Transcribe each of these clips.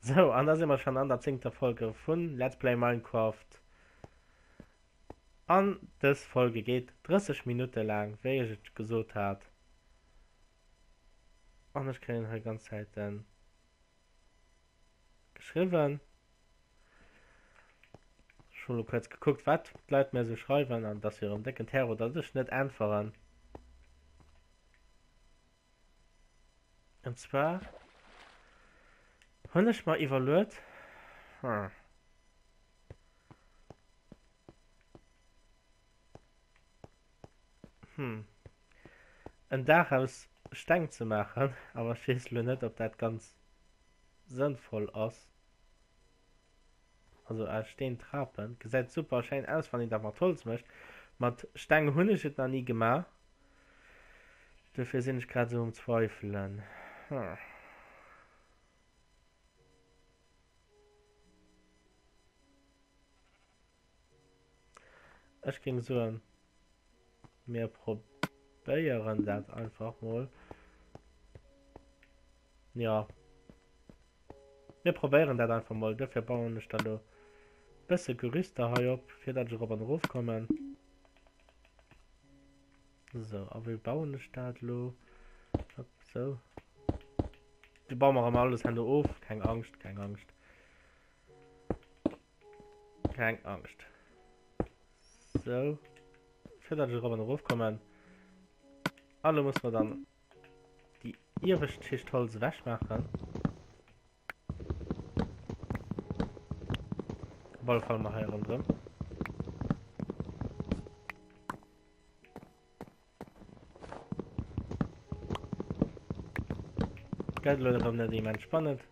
Sou, an da si mer schon an der zéngter Folge vun Let's Play Minecraft. An dës Folge geet 30 Minutte laang, wéi ech et gesot hat. An ech kréien hei ganz Zäiten geschriwwen. Ech hu lo kuerz gekuckt, wat d'Leit mir esou schreiwen, an et ass jo erëm décken Terror, datt ech net äntweren. An zwar hunn ech mer iwwerluet, hm, hm, en Daach aus Steng ze maachen, awer ech weess elo net, ob dat ganz sënnvoll ass. Also aus Steen Trapen gesäit super schéin aus, wann een dat mat Holz mécht. Mat Steng hunn ech et nach ni gemaach. Dofir sinn ech grad esou um Zweifelen. Hm. Ech géing soen, mir probéieren dat einfach mol. Ja. Mir probéieren dat einfach mol. Dofir bauen ech da lo bësse Gerüster hei op, fir dat ech erop an erof kommen. Sou, a wéi bauen ech dat lo? Hopp, sou. Du baue mer erëm alles herno of. Keng Angscht, keng Angscht. Keng Angscht. Sou. Fir dat ech erop an erof kommen. A lo muss mer dann déi iewescht Schicht Holz ewech maachen. Op alle Fall mal hei rondrëm. Gett elo erëm net immens spannend.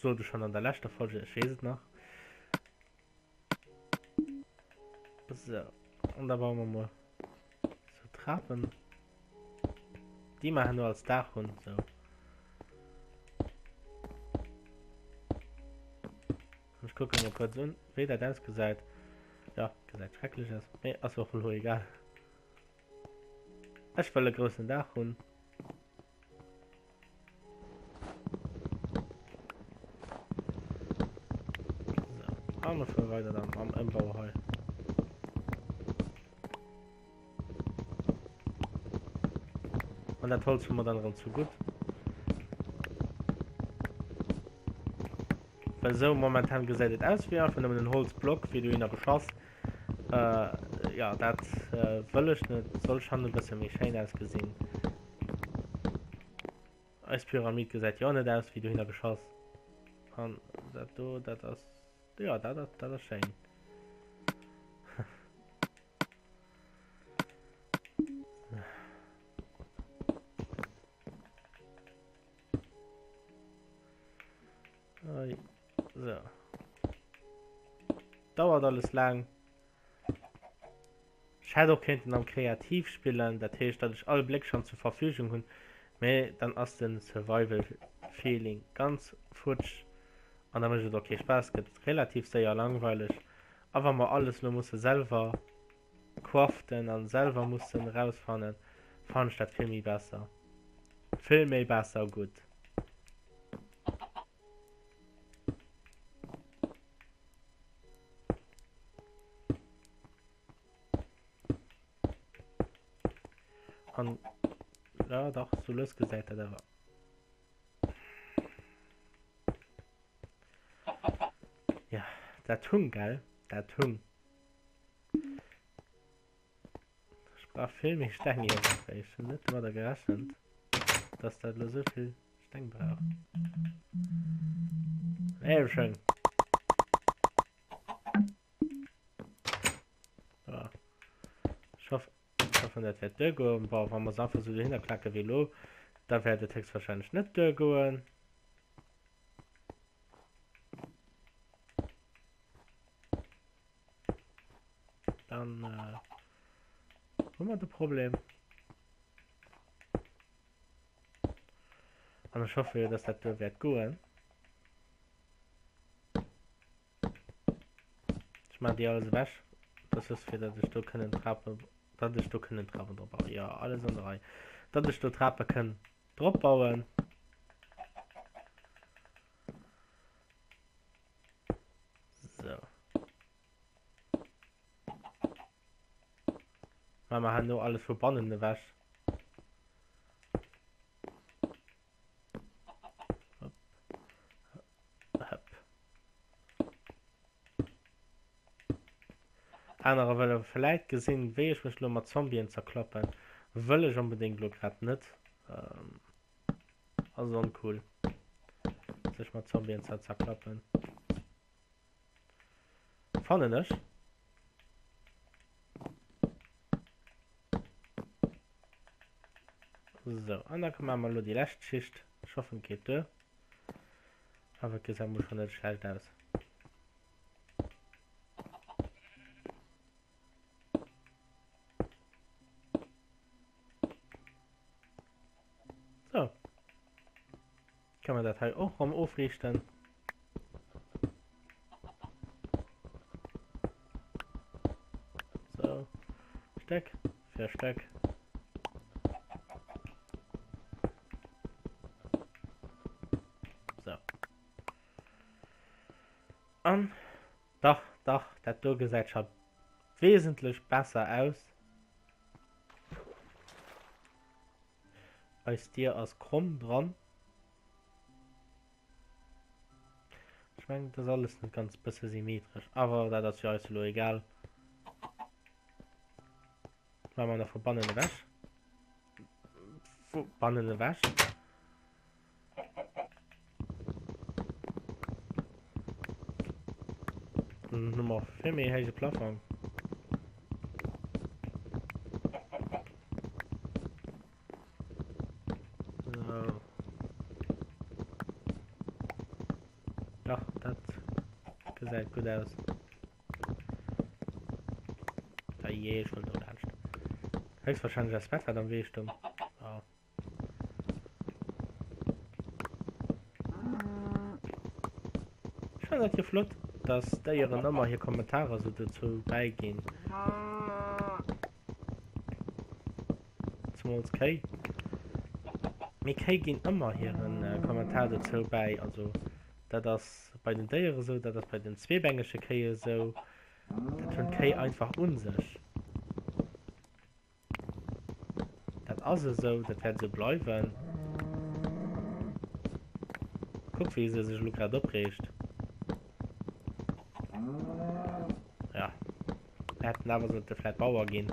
Sot ech schon an der leschter Folge, ech weess et nach. So, an da bauen wir mal so Trapen. Déi mer herno als Daach hunn. So. Ech kucke mol kuerz un, wéi dat ausgesäit. Ja, gesäit schrecklech aus. Mee ass och elo egal. Ech wëll e groussen Daach hunn. So, a mir fuere weider dann am Ëmbau hei. An dat Holz hu mer dann erëm zu gutt. Well sou momentan gesäit et aus wéi einfach nëmmen en Holzblock, wéi dohinner geschoss. Äh, ja, dat äh, wëll ech net. Soll schon e bësse méi schéin ausgesinn. Eis Pyramid gesäit jo net aus wéi dohinner geschoss. An dat do, dat ass, ja, dat ass, dat ass schéin. So. Dauert alles lang. Ech hätt och kéinten am Kreativ spillen, dat heescht, datt ech all Bléck schonn zur Verfügung hunn, mee dann ass de Survival Feeling ganz futsch an da mécht et och kee Spaass, gëtt relativ séier langweileg. A wa mer alles lo musse selwer craften an selwer mussen erausfannen, fannen ech dat vill méi besser. Vill méi besser gutt. An ja dach, sou lues gesäit dat awer. Ja, dat hung, gell? Dat hung. Ech brauch vill méi Steng iergendwéi. Ech hunn net domadder gerechent, dass dat elo sou vill Steng brauch. Sehr schön. Ja. Ich hoffe, ich hoffe, dat wäert duergoen. Bon, wa mer se einfach sou dohinner klacken wéi elo, da wäert et héchstwahrscheinlech net duergoen. Dann äh, hu mer de Problem. An ech hoffe jo, dass dat do wäert goen. Ech maachen déi alles ewech. Das ass fir datt ech do kënnen Trapen, datt ech do kënnen Trapen drop bauen. Ja, alles an der Rei. Datt ech do Trape kënn drop bauen. Maache mer herno alles vu bannen ewech. Hopp. Hëpp. Anerer wëlle vläit gesinn, wéi ech mech lo mat Zombien zerklappen. Wëll ech onbedéngt lo grad net. Ähm, ass oncool, sech mat Zombien ze zerklappen. Fannen ech. Sou, an da maache mer lo déi lescht Schicht. Ech hoffen, et geet duer. Awer et gesäit mol schonn net schlecht aus. So. Kann man dat hei och rem ofriichten. So. Steck fir Steck. So. An dach, dach, dat do gesäit scho wesentlech besser aus. Eis Dier ass kromm dran. Ech mengen, dat ass alles net ganz bësse symmetresch, awer dat ass jo eis elo egal. Maache mer nach vu bannen ewech. Vu bannen ewech. Dann hu mer vill méi héije Plafong. So. Dach, dat gesäit gutt aus. Dajee, ech wollt do laanscht. Héchstwahrscheinlech ass d'Bett, wat am Wee stoung. Ja. Ech fannen dat jo flott, dass d'Déieren ëmmer hir Kommentarer sou dozou bäiginn. Zemools Kéi. Mee Kéi ginn ëmmer hiren Kommentar dozou bäi. Also dat ass bei den Déiere sou, dat ass bei den zweebengege Kéi esou. Dat hunn d'Kéi einfach un sech. Dat ass esou, dat wäert esou bleiwen. Kuck wéi se sech elo grad opreegt. Ja. Mir hätten awer sollte vläit Bauer ginn.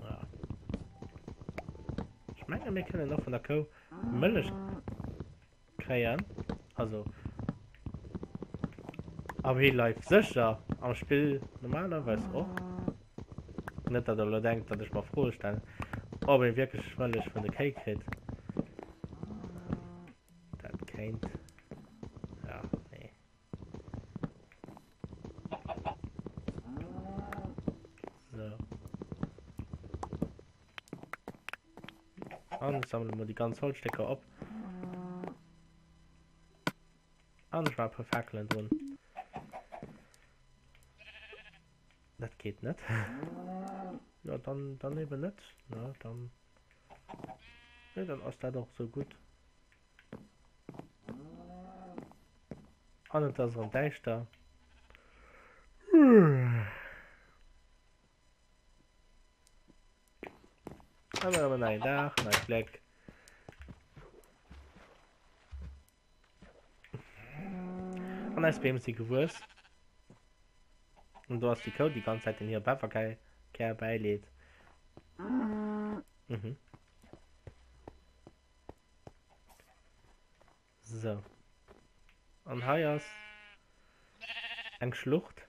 Ja. Ech menge mir kënnen och vun der Kou Mëllech kréien. Also am Real Life sécher, am Spill normalerweis och. Net datt der elo denkt, datt ech mer Froe stellen, ob ee wierklech Mëllech vun de Kéi kritt. Dat kéint ja nee. So. An ech sammle mol déi ganz Holzstécker op. An ech maache e puer Fakelen drun. Dat geet net. Ja, dann, dann eben net. Na, dann. Nee, dann ass dat och sou gutt. An et ass erëm däischter. An erëm en neien Dag, neit Gléck. An eis Beem si gewuess. An do ass déi Kou déi ganz Zäit den hire Pefferkär bäileet. Mhm. Sou. An hei ass eng Schlucht.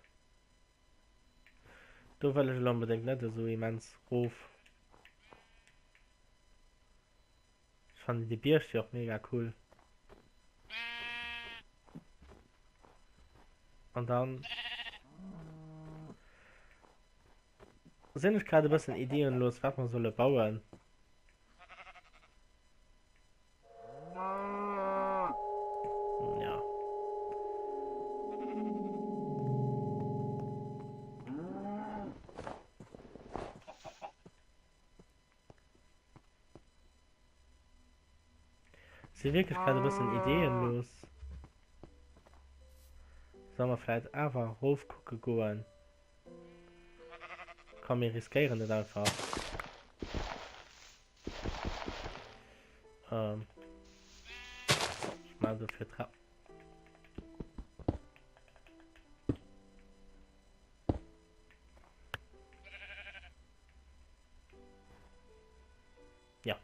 Do wëll ech elo onbedéngt net esou immens rof. Ech fannen déi Bierg hier och mega cool. An dann sinn ech grad e bëssen ideenlos, wat mer solle bauen. Ja. Si wierklech grad e bëssen ideenlos. Solle mer vläit awer erof kucke goen? Komm mir riskéieren et einfach. Ähm. Ech maachen dofir Trap. Ja.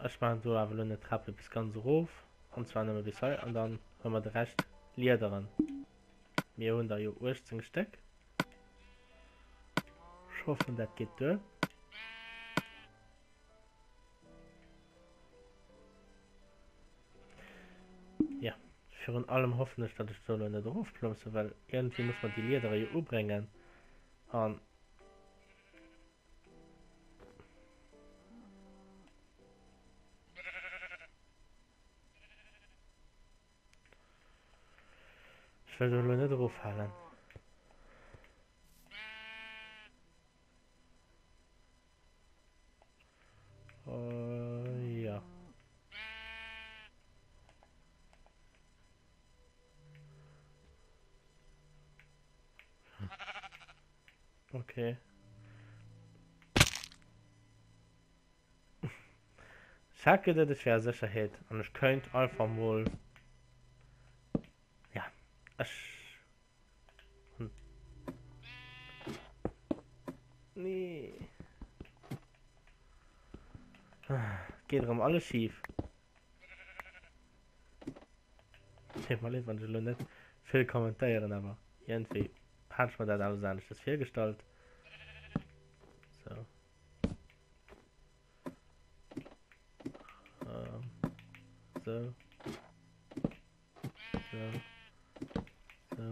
Ech maachen do awer elo net Trape bis ganz erof. An zwar nëmme bis hei. An dann hu mer de Rescht Liederen. Mir hunn der jo 18 Stéck. Ech hoffen, dat geet duer. Ja, virun allem hoffen ech, datt ech do elo net erofplumpsen, well iergendwéi muss mer déi Liedere jo ubréngen. An Ech wëll do elo net eroffalen. Äh, ja. Okay. Ech hat geduet ech wär a Sécherheet an ech kéint einfach mol, ja ech hunn, nee, geet erëm alles schif. Deet mer leed wann ech elo net vill kommentéieren, awer iergendwéi hat ech mer dat alles aneschters virgestallt. Sou. Ähm, so. So. So.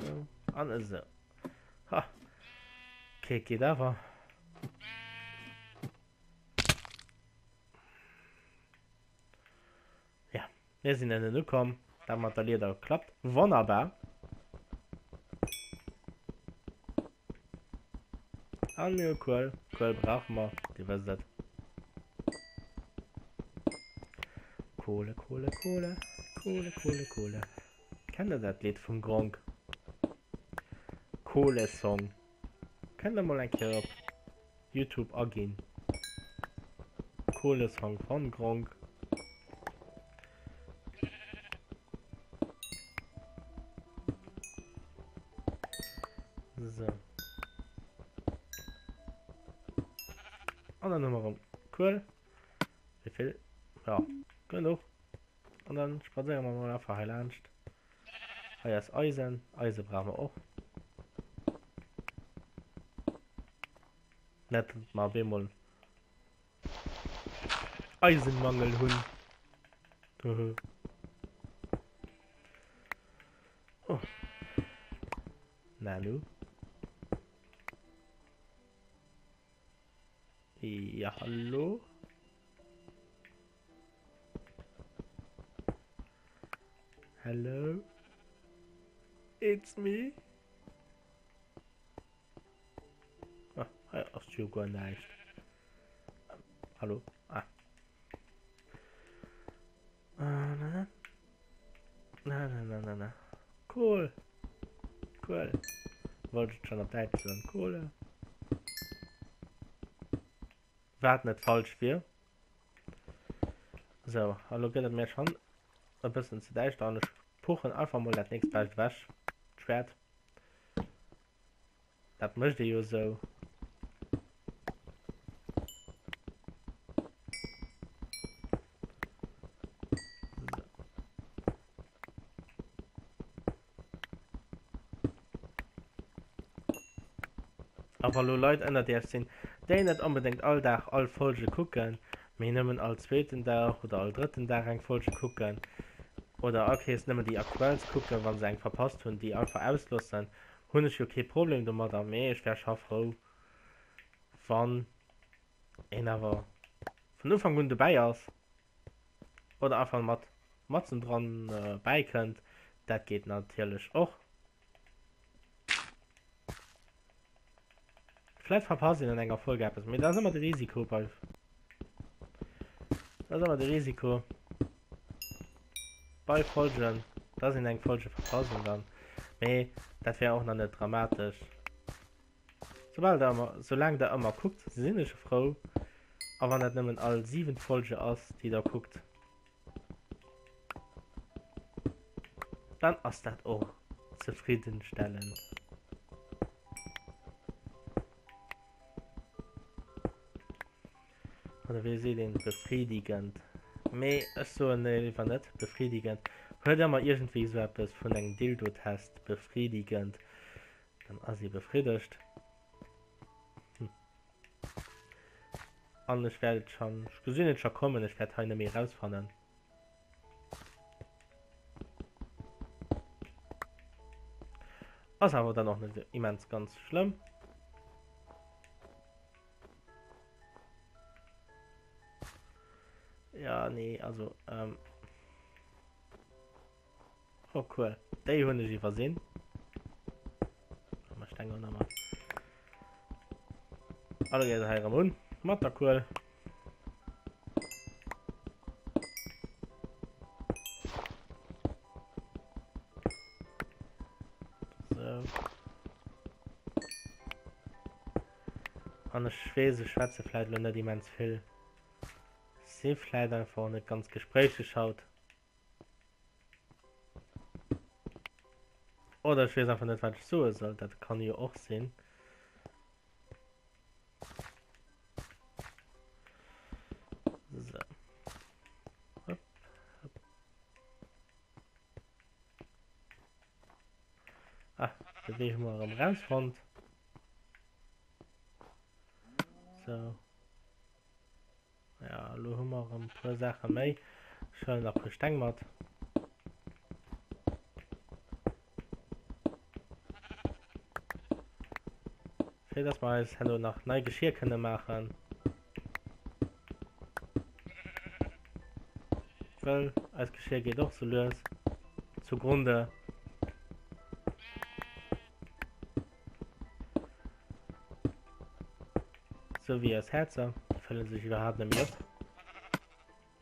So. An esou. Ha. Okay, geht awer. Ja, mir sinn ënnen ukomm. Dat mat der Lieder klappt wonnerbar. An mir hu Kuel. Kuel brauche mer, Dir wësst et. Kohle, Kohle, Kohle, Kohle, Kohle, Kohle. Kennt der dat Lidd vum Gronkh? Kohle-Song. Kënnt der mol eng Kéier op Youtube aginn. Kohle-Song von Gronkh. So. An dann hu mer erëm Kuel. Wéi vill? Ja, genuch. An dann spadséiere mer mol einfach hei laanscht. Hei ass Eisen. Eise brauche mer och. Net, datt mer op eemol Eisenmangel hunn. Oh. Nanu. Ja, hallo. Hello. It's me. Ah, hei ass jo guer näischt. Hallo? Ah. Ah, na, na. Na, na, na, na, na. Cool. Cool. Wollt ech schon op Däitsch soen. Cool. Wat net falsch wier. So, hallo gëtt et mir schon e bëssen ze däischter an ech puchen einfach mol dat nächst Bescht ewech. D'Schwert. Dat mécht ee jo esou. A wa lo Leit ënnert iech sinn, déi net onbedéngt all Dag all Folge kucken, mee nëmmen all zweeten Dag oder all drëtten Dag eng Folge kucken oder all Kees nëmmen déi aktuellst kucken, wa se eng verpasst hunn, déi einfach ausloossen, hunn ech jo kee Problem domadder, mee ech wär scho frou, wann een awer vun Ufank un dobäi ass oder einfach mat matzen dran bäikënnt. Dat geet natierlech och. Vläit verpasst een an enger Folge eppes, mee dat ass ëmmer de Risiko bei dat ass ëmmer de Risiko bei Folgen. Dass een eng Folge verpasst an dann, mee dat wär och nach net dramatesch. Soubal der ëmmer, soulaang der ëmmer kuckt, sinn ech frou. A wann dat nëmmen all siwent Folge ass, déi der kuckt, dann ass dat och zefriddenstellend. Oder wéi seet een, befriedigend. Mee ech soen léiwer net befriedigend. Huet ëmmer iergendwéi esou eppes vun engem Dildo-Test, befriedigend. Dann ass ee befriddegt. Hm. An ech wäert et schon, ech gesinn et scho kommen, ech wäert hei net méi erausfannen. Ass awer dann och net immens ganz schlëmm. Ja, nee, also, ähm. Oh cool, déi hunn ech iwwersinn. Mal Steng och nach mat. Alle geet hei erëm un mat der Kuel. So. An ech weess, ech schwätze vläit elo net immens vill. Si vläit einfach och net ganz gespréicheg haut. Oder ech weess einfach net, wat ech soe soll. Dat kann jo och sinn. So. Hopp, hopp. Ah, de Wee hu mer erëm rausfonnt. So. Ja, elo hu mer erëm e puer Saache méi. Ech huelen nach e puer Steng mat. Fir dass mer eis herno nach nei Geschir kënne maachen. Well eist Geschir geet och sou lues zugrunde. Sou wéi eis Häerzer, déi fëllen sech iwwerhaapt net méi op.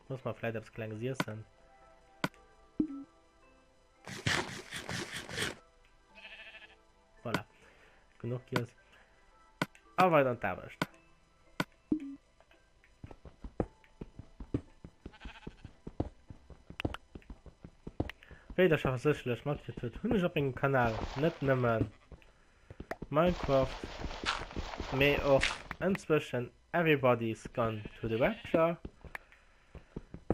Muss mer vläit eppes Klenges iessen. Voilà. Genuch giess. A weider an d'Aarbecht. Wéi der scho sécherlech matkritt hutt, hunn ech op mengem Kanal net nëmme Minecraft, mee och enzwëschen Everybody's Gone to the Rapture,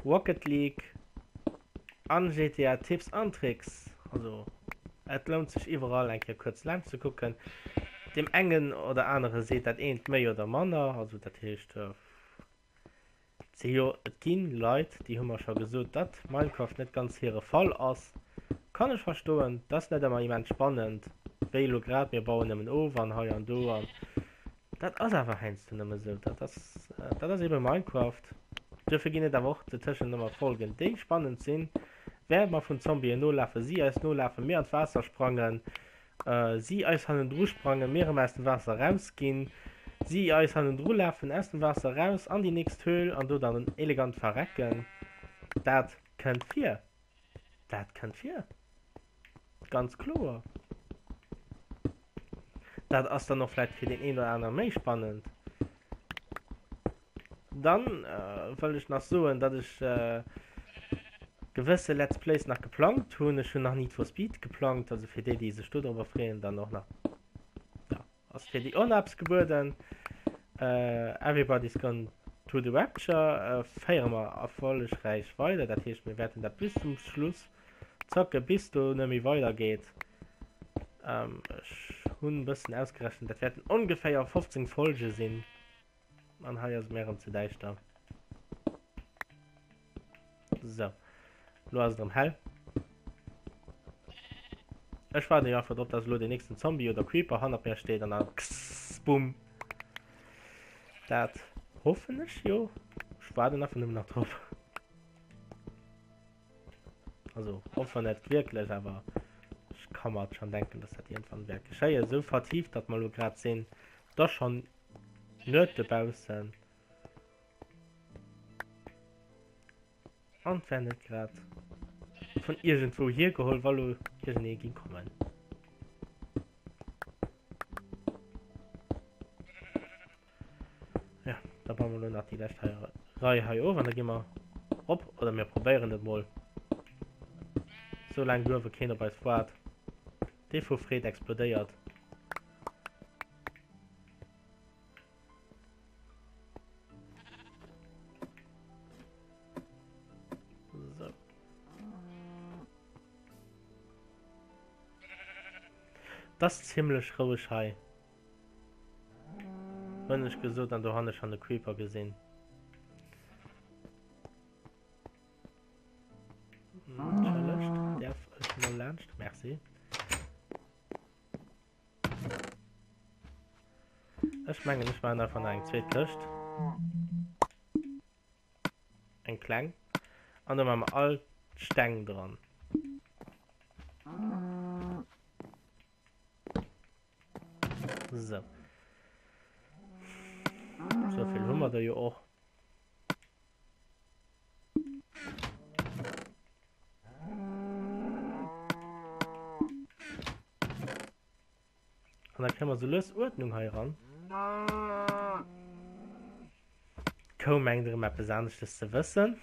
Rocket League an GTA Tipps an Tricks. Also et lount sech iwwerall eng Kéier kuerz laanscht ze kucken. Deem engen oder anere seet dat eent méi oder manner, also dat heescht, Et si jo, et gi Leit, déi hu mer scho gesot, datt Minecraft net ganz hire Fall ass. Kann ech verstoen, et ass net ëmmer immens spannend, wéi elo grad, mir bauen nëmmen of an hei an do an dat ass awer heiansdo nëmme sou. Dat ass, dat ass ebe Minecraft. Duerfir ginn et awer och dotëschent ëmmer Folgen, déi spannend sinn, während mer vun Zombien nolafen, si eis nolafen, mir an d'Waasser sprangen, Si eis hannendru sprangen, mir erëm aus dem Waasser erausginn, si eis hannendru lafen, aus dem Waasser eraus an déi nächst Höhl an do dann elegant verrecken. Dat kënnt vir. Dat kënnt vir. Ganz kloer. Dat ass dann och vläicht fir deen een oder anere méi spannend. Dann wëll ech nach soen, datt ech gewësse Let's Plays nach geplangt hunn. Ech hunn nach Need for Speed geplangt, also fir déi, déi sech do drobber freeën, dann och nach, ja, ass fir déi och nach eppes gebueden. Everybody's Gone to the Rapture féiere mer erfollegräich weider, dat heescht, mir wäerten dat bis zum Schluss zocke, bis do net méi weider geet. Ech hunn e bëssen ausgerechent, dat wäerten ongeféier 15 Folge sinn. An hei ass et mir erëm ze däischter. So. Lo ass et erëm hell. Ech waarden jo einfach drop, dass elo den nächsten Zombie oder Creeper hannert mir steet an dann kss, bumm. Dat hoffen ech jo. Ech waarden einfach nëmmen nach drop. Also hoffen net wierklech, awer ech ka mer schon denken, dass dat iergendwann wäert geschéien. Esou vertieft, datt mer elo grad sinn, da schon Nuet dobaussen. An wär net grad. vun iergendwou hiergeholl, wa lo iergendee ging kommen. Ja, da bauen wir lo nach déi lescht hei Rei hei of an da gi mer op oder mir probéieren et mol. Soulaang duerwe keen op eis waart. Dee vu Freed explodéiert. So. Das ist ziemlech roueg hei. Hunn ech gesot an do han ech schon de Creeper gesinn. Entschëllegt, däerf ech mol laanscht? Merci. Ech mengen, ech maachen einfach nach eng zweet Këscht. Eng kleng. An do maache mer all d'Steng dran. So. So vill hu mer der jo och. An da kréie mer sou lues Uerdnung hei eran. D'Kou mengt erëm eppes aneschtes ze wëssen.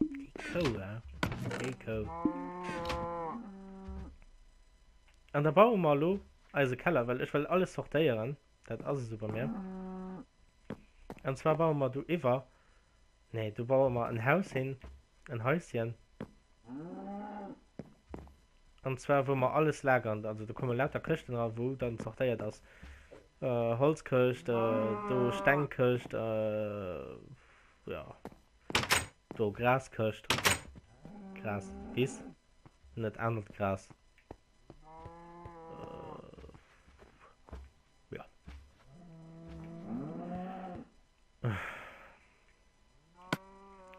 Déi Kou, eh? Déi Kou. An da baue mer elo eise Keller, well ech wëll alles sortéieren. Dat ass esou bei mir. An zwar baue mer do iwwer, nee, do baue mer en Haus hin, en Haischen. An zwar wou mer alles lagern, also do komme lauter Këschten era wou dann sortéiert ass, Holzkëscht, do Stengkëscht, jo do Graskëscht, Gras, Wiss, net anert Gras, jo.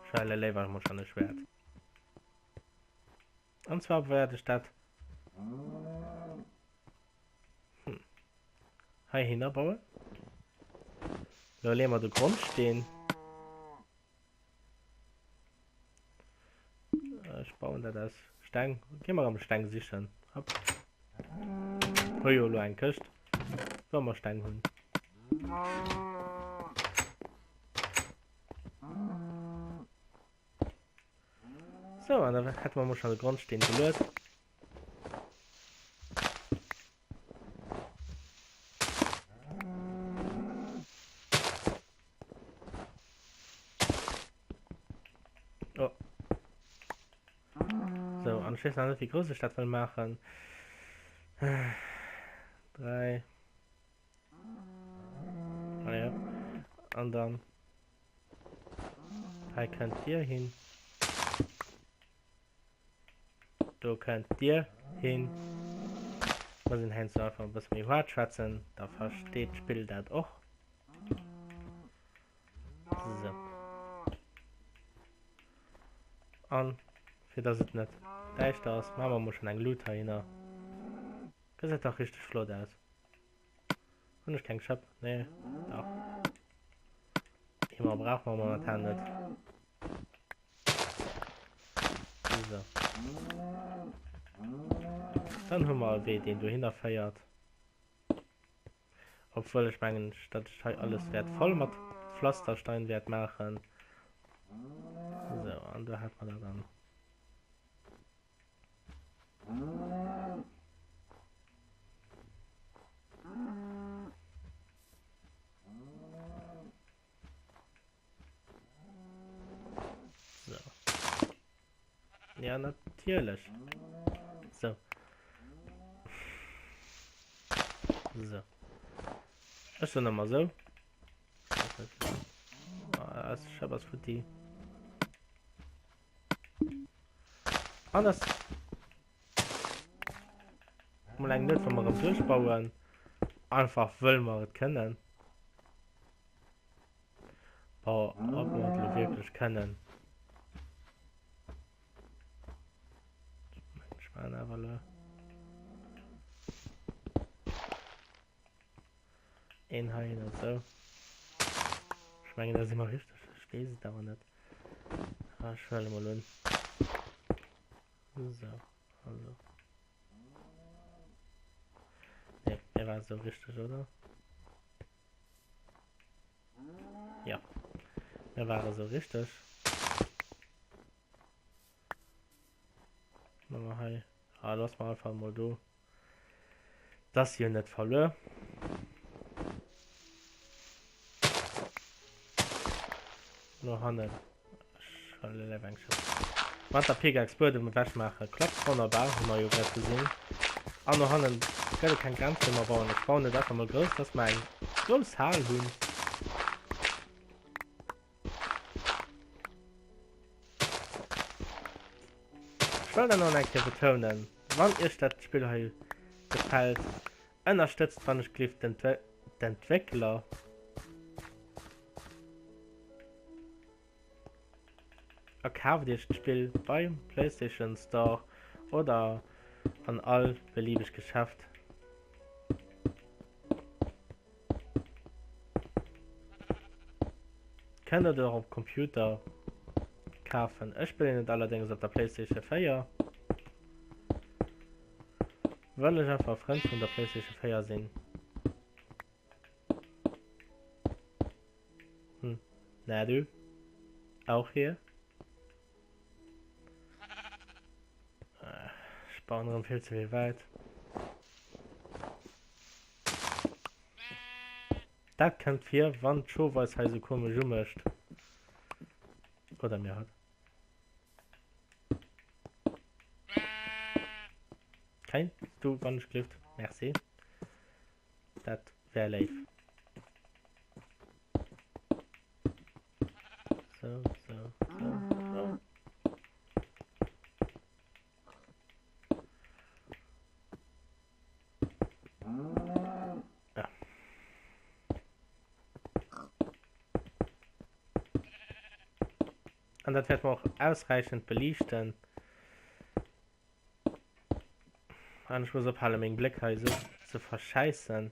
Ech huele léiwer emol schonn e Schwäert. An zwar wäert ech dat hm, heihinner bauen. Lo leeë mer de Grondsteen. Ech bauen dat aus Steng. Gi mer erëm Steng sichen. Hopp. Hu jo elo eng Këscht, wou mer Steng hunn. So, an da hätte mer mol schon de Grondsteen geluet. Oh. So, an ich weess nach net, wéi grouss ech dat wëll maachen. 3. Ah ja. An dann. Hei kënnt Dir hin. Do kënnt Dir hin. Muss een heiansdo einfach e bësse méi haart schwätzen, da versteet d'Spill dat och. So. An fir dass et net däischter ass, maache mer mol schonn eng Lut heihinner. Gesäit dach richteg flott aus. Hunn ech keng Schëpp? Nee, dach. Eemer brauche mer momentan net. So. Dann hu mer e Wee, deen dohinner féiert. Obwuel ech mengen, datt ech hei alles wäert voll mat Pflasterstein wäert maachen. So, an do hat mer dat dann. So. Ja, natierlech. So. So. Ech soen ëmmer sou. Ah, Schëpp ass futti. An das mol eng net, wa mer erëm duerchbauen. Einfach wëll mer et kënnen. Boah, ob mer et elo wierklech kënnen. Ech maachen awer elo. Een heihin an sou. Ech mengen dat ass ëmmer richteg, ech weess et awer net. Ah, ech huele mol un. Sou, also. Nee, mir war sou richteg, oder? Ja. Mir ware sou richteg. Machen wir hei. Ah, lass mal einfach mal do. Das jo net verluer. No hannen. Mat der Pickaxe Buedem ewech maachen klappt wonnerbar, hu mer jo grad gesinn. An no hannen gëtt et keng Grenz déi mer bauen. Ech bauen et einfach mol grouss, dass mer eng grouss Hal hunn. Ech wëll dann och nach eng Kéier betounen, wann iech dat Spill hei gefält, ënnerstëtzt wann ech gelift d'Entwéckler. A kaaft iech d'Spill beim PlayStation Store oder an all beliebeg Geschäft. Kënnt et och op Computer kafen. Ech spillen et allerdéngs op der PlayStation 4. Wëll ech einfach e Frënd vun der PlayStation 4 sinn. Hm. Na du? Auch hier? Ech bauen erëm vill ze vill wäit. Dat kënnt vir, wann d'Schof eis hei sou komesch umécht. Oder mir hatt. Kein du wann ech gelift. Merci. Dat wär léif. So, so, so, so. Ja. An dat wäert mer och ausreichend beliichten. An ech muss ophale meng Bléck hei esou ze verschäissen.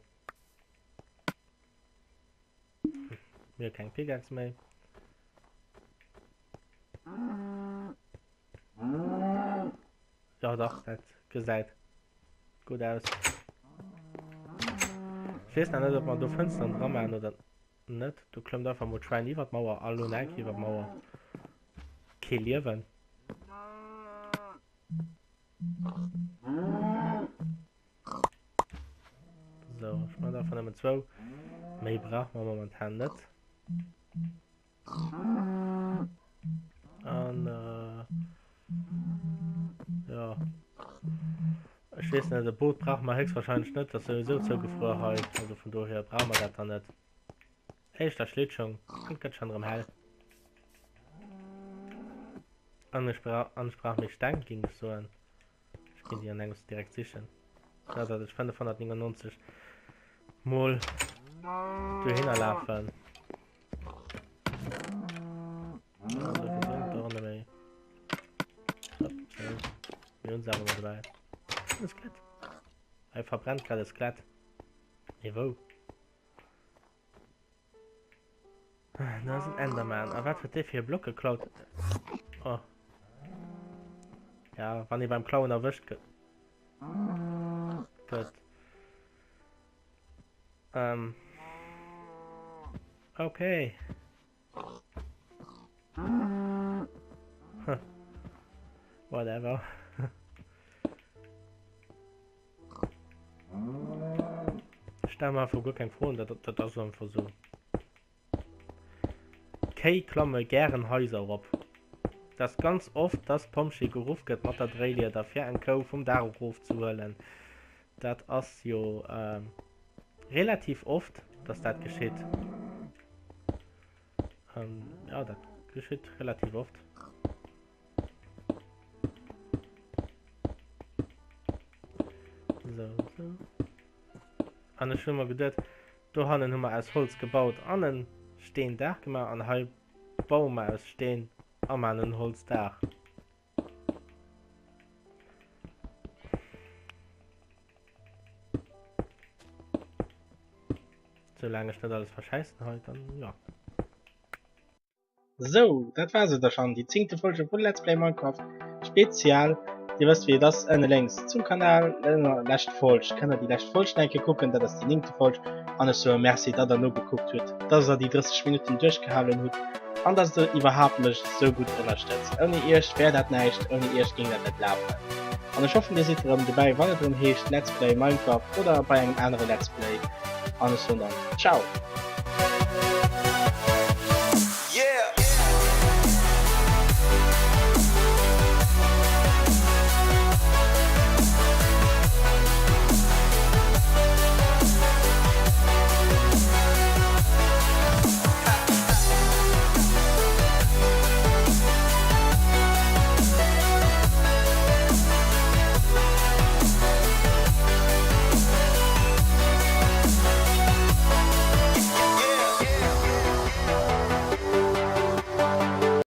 Mir hu keng Pickaxe méi. Ja dach, dat gesäit gutt aus. Ech weess nach net, ob mer do Fënsteren dra maachen oder net. Do klëmmt einfach mol d'Schwäin iwwer d'Mauer a lo nach eng Kéier iwwer d'Mauer. Kee Liewen. So, ech man davon nëmmen zwou. Méi brauch man momentan net. An äh, ja. Ech weess net, e Boot brauche mer héchstwahrscheinlech net, dat ass souwisou zougefruer hei. Also vun dohier brauche mer dat dann net. Éischter Schlittschong, an et gëtt schonn erëm hell. An ech bra an ech brauch méi Steng, géing ech soen. Ech ginn déi an engems direkt sichen. Da dat ech 599 mol dohinner lafen. Mir hunn se awer mol dobäi. E Skelett. Hei verbrennt grad e Skelett. Mee wou? Da ass en Enderman. A wat huet dee fir e Block geklaut? Oh. Ja, wann ee beim Klauen erwëscht gëtt. Gëtt. Ähm. Okay. Whatever. Ech stelle mer einfach guer keng Froen, dat, dat ass einfach so. Kéi klamme gären Haiser erop. Et ass ganz oft, dass d'Pompjee geruff gëtt mat der Dréilieder fir eng Kou vum Daach erofzehuelen. Dat ass jo relativ oft, dass dat geschitt. Ja, dat geschitt relativ oft. So, so. An ech hu mer geduet, do hannen hu mer aus Holz gebaut an en Steendaach gemaach an hei baue mer aus Steen a man en Holzdaach. Soulaang ech net alles verschäissen hei, dann ja. Sou, dat war se da schon, déi zéngte Folge vun Let's Play Minecraft Spezial. Dir wësst wéi et ass, ënne lénks zum Kanal, ënner lescht Folg kënnt der déi lescht Folg nach eng Kéier kucken, dat ass déi néngte Folg. An ech soe Merci, datt der nogekuckt hutt, datt der déi 30 Minutten duerchgehalen hutt an datt der iwwerhaapt mech esou gutt ënnerstëtzt. Ouni iech wär dat näischt, ouni iech géing dat net lafen. An ech hoffen dir sidd erëm dobäi wann et erëm heescht Let's Play Minecraft oder bei engem anere Let's Play. An ech soen dann Ciao!